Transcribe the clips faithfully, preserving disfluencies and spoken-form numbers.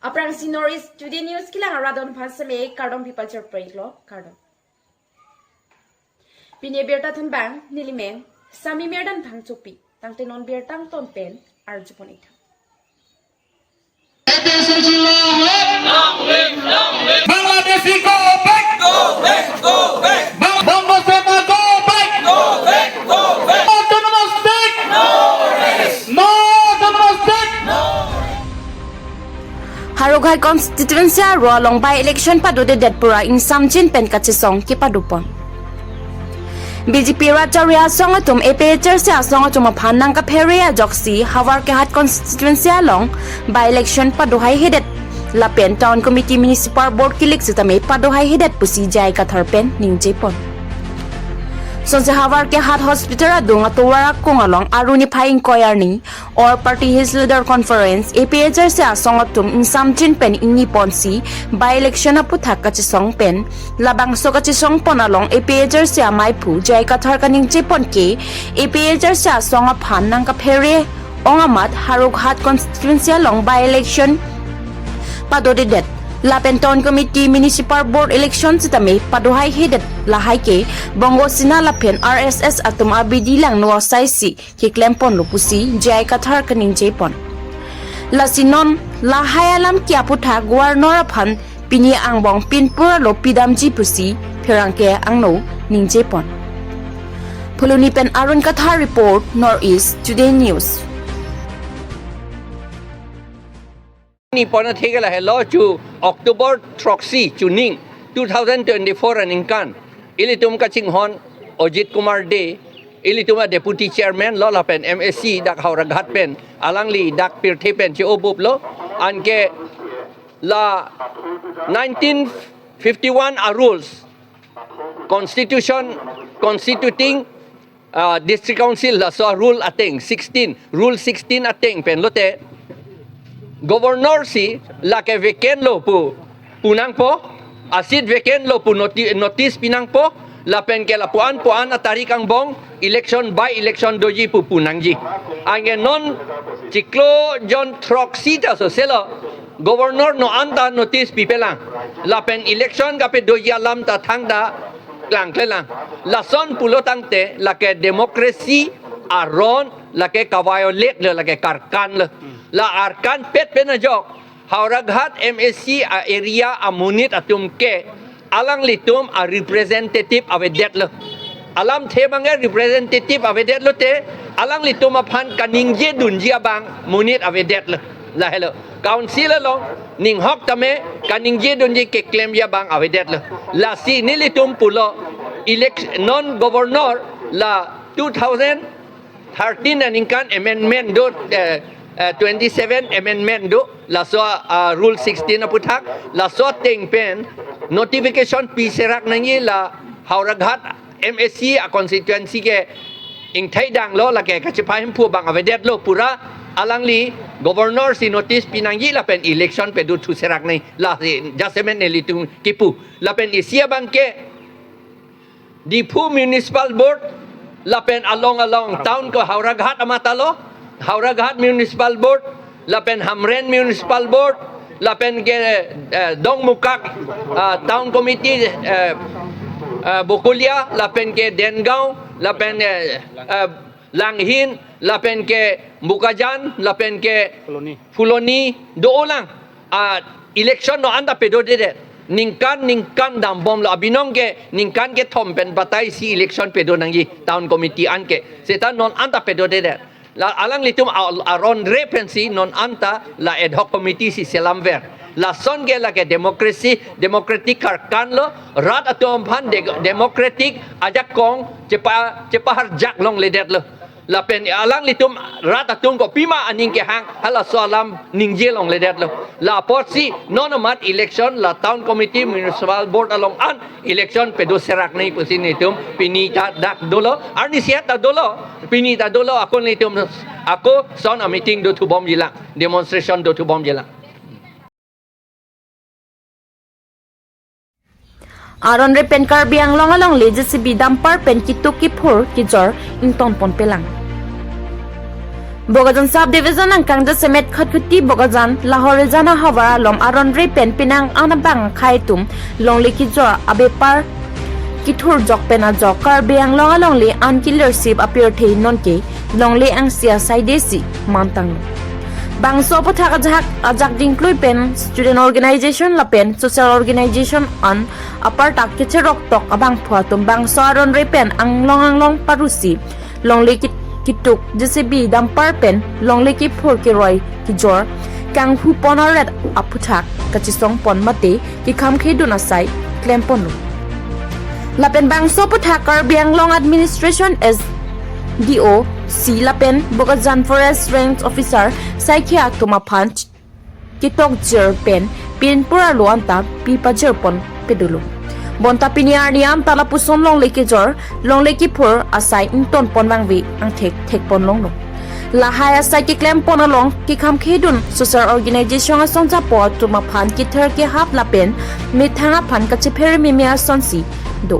Aphrangsi North East Today News kelang arat don aphan seme kardom pipachar pray lo, kardom. Pini birta thanbang nelimen Sami Merdan Phangchopi, tangte non birta angton pen arjupon ik tha. Bangladeshi go back! Go back! Go back! Bang-, Bongo Sena go back! Go back! Go back! Autonomous state! No rest! No autonomous state! No rest! Howraghat constituency aro along by election padodedet pura ingsamjin pen kachesong kepadopon. B J P rat charli asong atum A P H L C asong atum aphan nangkaphere ajoksi Howraghat constituency along by election padohaihedet lapen town committee municipal board kilik sitame padohaihedet pusi J I Kathar pen ningjepon. Sonsi Howraghat hospital adung atovar akung along arni phai ingkoi arni All Party Hills Leader Conference, A P H L C asong atum ingsamjin pen ingniponsi by election aputhak kachesong pen labangso kachesongpon along A P H L C amaiphu J I Kathar kaningjepon ke A P H L C asong aphan nangkaphere ong amat Howraghat constituency along by election padodedet lapen town committee municipal board election sitame padohaihedet lahai ke Bongo Sena lapen R S S atum abidi langno asaisi keklemponlo pusi J I Kathar kaningjepon. Lasi non lahai alam ke aputhak Governor aphan pini angbong pinpur alo pidamji pusi pherangke angno ningjepon. Phuloni pen Arun Kathar report, North East Today News. Ni pona thegela helo chu October throksi chuning two thousand twenty-four aningkan ilitum kachinghon Ajit Kumar Dey, ilitum a deputy chairman lo lapen M A C dak Howraghat pen, alangli dak pirthe pen che-obup lo, anke la nineteen fifty-one a rules, constitution, constituting, ah, district council laso rule ateng sixteen, rule sixteen ateng pen lote governor si lake vacant lo pu punangpo, a seat vacant lo pu noti-, notice pinangpo, lapen ke lapuan puan atarik angbong election, by election doji pu punangji. Anke non chiklo jon throksi ta so selo governor non anta notice pipelang. Lapen election kapedoji alam ta thangta klangklelang. Lason pulo tangte lake democracy aron lake ka-violate lo, lake karkan lo. La arkan pet pen ajok Howraghat M A C a area amonit atum ke alanglitum a representative avedetlo. Alamthe abang ke representative avedetlo te, alanglitum aphan kaningje dunji abang monit avedetlo. Lahelo. Council along ninghok tame kaningje dunji keklemji abang avedetlo. Lasi nelitum pulo elect-, non governor la two thousand thirteen aningkan amendment do, eh, eh, twenty-seven amendment do, laso, ah, rule sixteen aputhak, laso ateng pen notification piserak nangji la Howraghat M A C a constituency ke ingthai danglo, lake kachepahemphu abang avedetlo pura, alangli governor si notice pinangji lapen election pedothuserak nangji, lasi jasemet nelitum kipu. Lapen isi abang ke Diphu Municipal Board lapen along along town ko Howraghat amatalo, Howraghat Municipal Board lapen Hamren Municipal Board lapen ke, eh, Dongmukak, ah, Town Committee, eh, eh, Bokolia lapen ke Dengaon lapen, eh, eh, Langhin lapen ke Bokajan lapen ke Phuloni. Phuloni do-olang. Ah, election non anta pedodedet. Ningkan ningkan dambomlo, abinong ke ningkan kethom pen batai si election pedo nangji town committee anke. Seta non anta pedodedet. La alanglitum a-, aron re pensi non anta la ad hoc committee si selamver. Lason ke lake democracy, democratic karkan lo, rat atum aphan de-, democratic ajakong chepa-, chepaharjak longledetlo. Lapen alanglitum rat atum kopima aning kehang halaso alam ningje longledetlo. La apotsi non amat election la town committee municipal board along an election pedoserak nangji pusi nelitum pini ta dak dolo, arnisi ta dolo, pini ta dolo, ako nelitum ako son a meeting dothubomjilang, demonstration dothubomjilang. Aron re pen Karbi Anglong alongle J C B dumper pen kituk kiphur kijor ingtonponpelang. Bokajan Sub Division angkang jasemet Khatkhati Bokajan Lahorijan ahavar along aron-re pen penang an abang akhei atum longle kejor abepar kethurjok pen ajok Karbi Anglong alongle an kelersip apirthe nonke longle angsi asai desi mantang. Bangso aphuthak ajak ajak dingklui pen student organization lapen social organization an aparta kecheroktok abangphu atum bangso aron-re pen anglong anglong parusi longle ki- kituk J C B dumper pen longle kephur keroi kejor kanghu pon aret aphuthak kachesong pon mate kekhamkhedun asai klem ponlo. Lapen bangso aphuthak Karbi Anglong Administration S D O C lapen Bokajan Forest Range Officer saikhi atum aphan ketok jir pen pinpur arlo anta pi pajir pon pedolo. Bonta pini arni anta lapuson longle kejor, longle kephur asai ington pon vangve angthek thek pon longlo. Lahai asai keklem pon along kekhamkhedun social organization asong japo atum aphan kethur kehap lapen methang aphan kachephere meme asonsi do.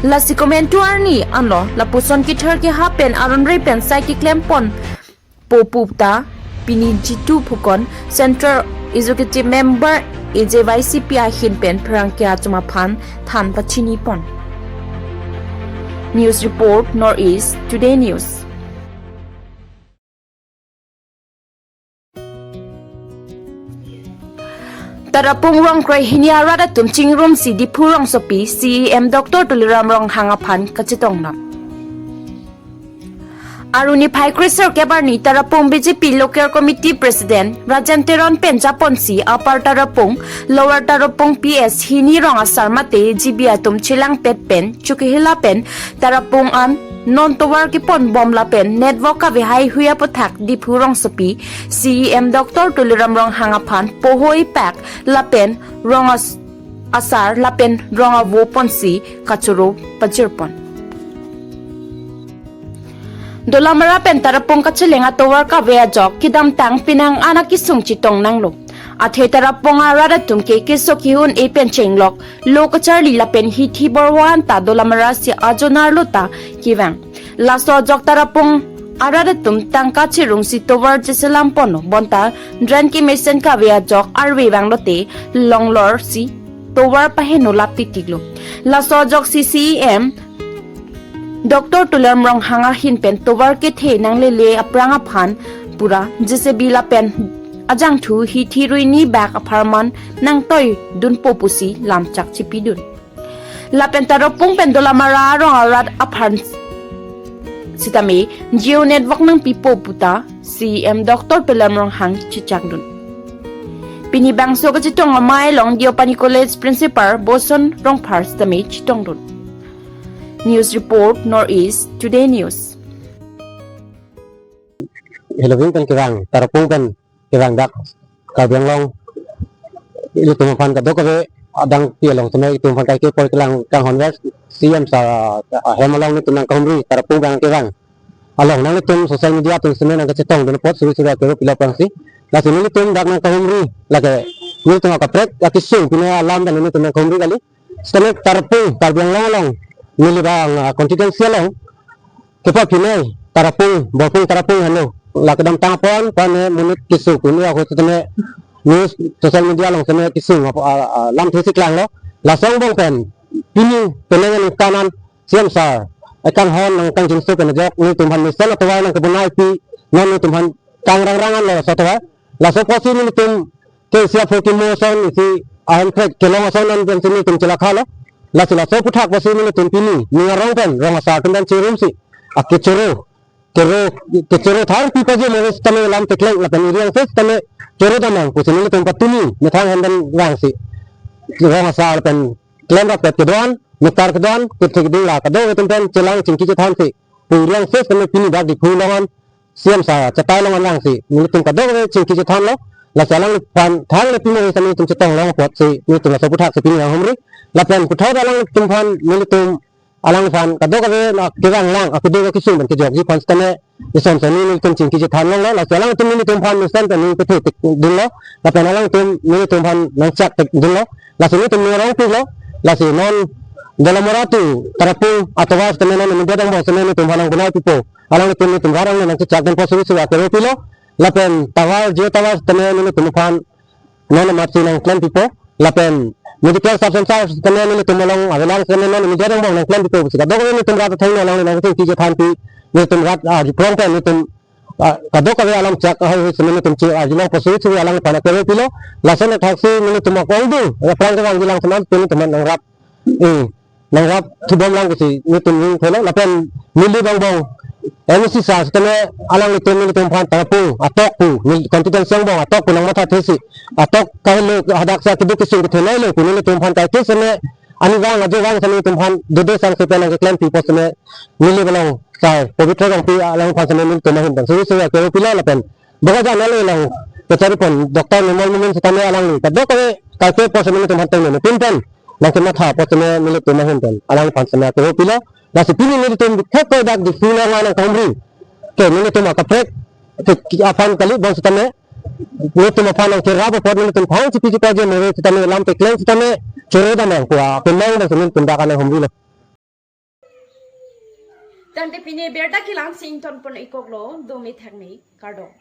Lasi komantu arni anlo lapuson kethur kehap pen aron-re pen sai keklem pon po pu ta pini Jitu Phukan Central Executive Member A J Y C P ahin pen pherangke atum aphan than pachini pon. News report, North East Today News. Tarapung rong krehini arat atum chingrumsi Diphu rongsopi C E M Doctor Tuliram Ronghang aphan kachetong nam. Aruni phai kresir kebarni Tarapung B J P Local Committee President Rajen Teron pen japonsi Upper Tarapung, Lower Tarapung P S hini rong asar mate G B atum chelangpet pen chukihila pen Tarapung an non tovar kepon bom lapen network kave haihui aphuthak Diphu rongsopi C E M Doctor Tuliram Ronghang aphan pohoi pak lapen rong as- asar lapen rong avo ponsi kachoro pajir pon. Dolamara pen Tarapung kacheleng atovar kave ajok kedamtang penang an akesung chetong nanglo. Athe Tarapung arat atum ke keso ke-un-e pen chenglok lo kacharli lapen hithi borwa anta Dolamara si ajonar lo ta kevang. Laso ajok Tarapung arat atum tangka cherungsi tovar cheselam ponlo bonta drain kemesen kave ajok arve vanglote longlorsi tovar paheno lap titiklo. Laso ajok si C E M Doctor Tuliram Ronghang ahin pen tovar kethe nanglele aphrang aphan pura J C B lapen ajangthu hithi ruini bak apharman nangtoi dunpo pusi lamchak chipidun. Lapen Tarapung pen Dolamara arong arat aphan sitame Jio network nangpipo puta C E M Doctor Tuliram Ronghang chechakdun. Pini bangso kachetong amei along Deopani College Principal Boson Rongphar sitame chetongdun. News report, North East Today News. Heloving pen kevang, Tarapung pen kevang dak Karbi Anglong ilitum aphan kadokave adang pi along seme ilitum aphan kaike por kelang kanghon ves C E M sir ahem along nelitum nangkahumri Tarapung pen kevang. Along nanglitum social media atum seme nangkachetongdun apot suri suri akero pilo aphrangsi. Lasi nelitum dak nangkahumri lake nelitum akaprek akesung pine alam pen nelitum nangkahumri kali. Sitame Tarapung, Karbi Anglong along neli abang, ah, constituency along kepapinai Tarapung, Borpung Tarapung henlo. La kedamtang apon, pane monit kesung, pini ahut sitame news social media along sitame kesung, ah, ah, lamthe si klanglo. Laso angbong pen pini penang aningkan an C E M sir akanghon nangkangjinso pen ajok nelitum aphan mesen atovar nangkebonaipi, non nelitum aphan kangrang rang anlo laso atovar. Laso apotsi nelitum ke isi aphu kimo ason isi ahem krek kelong ason an pensi nelitum chelakhalo. Lasi laso aphuthak apotsi nelitum pini ning arong pen rong asar atum pen cherumsi akechoro, kero, kechoro thar pi paje mo sitame lam tekleng lapen iri angse sitame choro damnang pusi nelitum patumi methang hem pen vangsi rong asar pen klemrap pet kedo-an, meter kedo-an, kethek ding la kadokave atum pen chelang chingki chethansi pu iri angse sitame pini dak Diphu along an C E M sir achatai along an vangsi nelitum kadokave chingki chethanlo. Lasi alangphan thangnat pimo sitame nelitum chetong long apotsi nelitum laso aphuthak si pini nanghumri. Lapen puthot alangtum aphan nelitum alangphan kadokave na kevang lang akedo kesung pen kejokji aphan sitame ison soni nelitum chingki chethan longlo. Lasi alangtum nelitum aphan mesen pen ning pethe tik dunlo. Lapen alangtum nelitum aphan nangchak tik dunlo. Lasi nelitum ning arong piklo. Lasi non Dolamara to Tarapung atovar sitame non media dang bos sitame nelitum aphan nangbonaipipo. alanglitum nelitum rat along nangchechak dampo pusi suri suri akero pilo. Lapen tower, Jio tower tame nelitum aphan non amatsi nangklempipo. Lapen medical sub center tame nelitum along avelang tame non immediate angbong nangklempipo pusi kadokave nelitum rat athengno along nangchingki chethanpi, nelitum rat, ah, riprong pen nelitum, ah, kadokave alam chak ahai hui seme nelitum che, ah, arjulongpo pusi suri alangliphan akero pilo. Lason athaksi nelitum akong ding, ya prang kevang jilang seman nelitum nangrap, eh, nangrap thubom lang pusi nelitum ning thelo. Lapen neli angbong M A C sir tame alanglitum nelitum aphan ta pu, atok pu, neli constituency angbong atok pu nangmatha thesi, atok kahelo hadak sa keduk kesung kethenei lo pu nelitum aphan kaike seme ani vang ajo vang seme nelitum aphan dode sang sepen nangkeklempipo seme neli along sir Pabitra Rongpi alangliphan seme nelitum ahin pen suri suri akero pilo. Lapen Bokajan along kacharipon Doctor Numal Momin sitame alangli kadokave kaike pu seme nelitum aphan tengno pin pen nangkemathapo seme nelitum ahin pen alangliphan seme akero pilo. Lasi pini nelitum thek ko dak Diphu along nangkahumri ke nelitum akaprek ke aphan kali bang sitame nelitum aphan nangkerap apot nelitum thang chipi chipa je mere sitame lam pekleng sitame choro damnang pu akemang bang sitame nelitum dak nanghumrilo. Tangte pini abirta kelang si ingtonpon ikoklo, dome thekme, kardom.